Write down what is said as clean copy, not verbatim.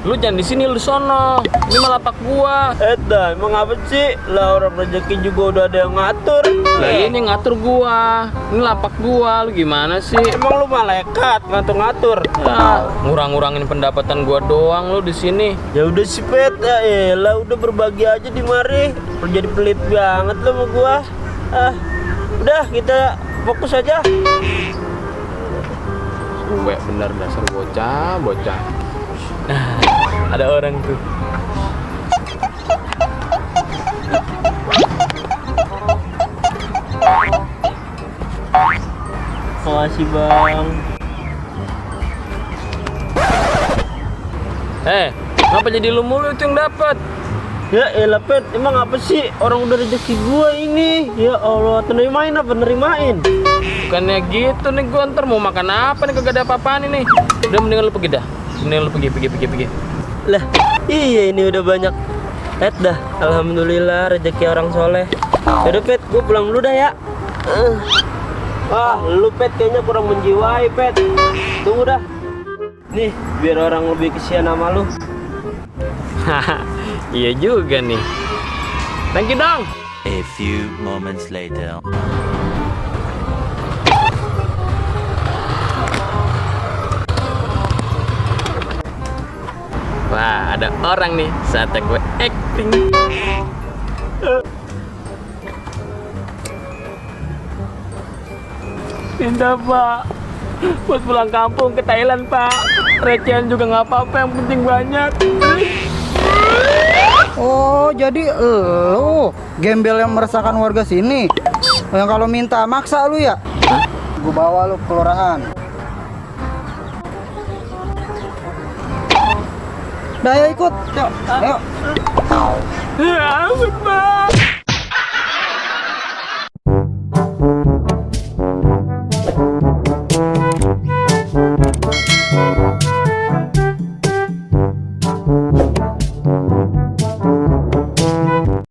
Lu jangan di sini, lu sono. Ini mah lapak gua. Dah, emang apa sih? Lah orang rezeki juga udah ada yang ngatur. Lah ini ngatur gua. Ini lapak gua. Lu gimana sih? Emang lu malaikat ngatur-ngatur? Ya, ngurang-ngurangin pendapatan gua doang lu di sini. Ya udah sih Pet, ya elah udah berbagi aja di mari. Jadi pelit banget lu sama gua. Udah kita fokus aja. Gue bener dasar bocah. Nah, ada orang tuh. Makasih Bang. Ngapa jadi lu mulu itu yang dapat? Ya elah Pet, emang apa sih? Orang udah rezeki gua ini. Ya Allah, nerimain. Bukannya gitu nih, gua ntar mau makan apa nih, kagak ada apa-apaan ini. Udah mendingan lu pergi dah. Mendingan lu pergi. Lah, iya ini udah banyak. Pet dah, alhamdulillah rezeki orang soleh. Yaudah Pet, gua pulang dulu dah ya. Lu Pet kayaknya kurang menjiwai Pet. Tunggu dah. Nih, biar orang lebih kesian sama lu. Iya juga nih. Thank you dong. A few moments later. Wah, ada orang nih. Saatnya gue acting. Pindah Pak, buat pulang kampung ke Thailand Pak. Recehan juga nggak apa-apa, yang penting banyak. Oh, jadi lu gembel yang meresahkan warga sini. Yang kalau minta maksa lu ya? Gua bawa lu ke kelurahan. Dah, ayo ikut. Yuk, ayo. Ya ampun Pak.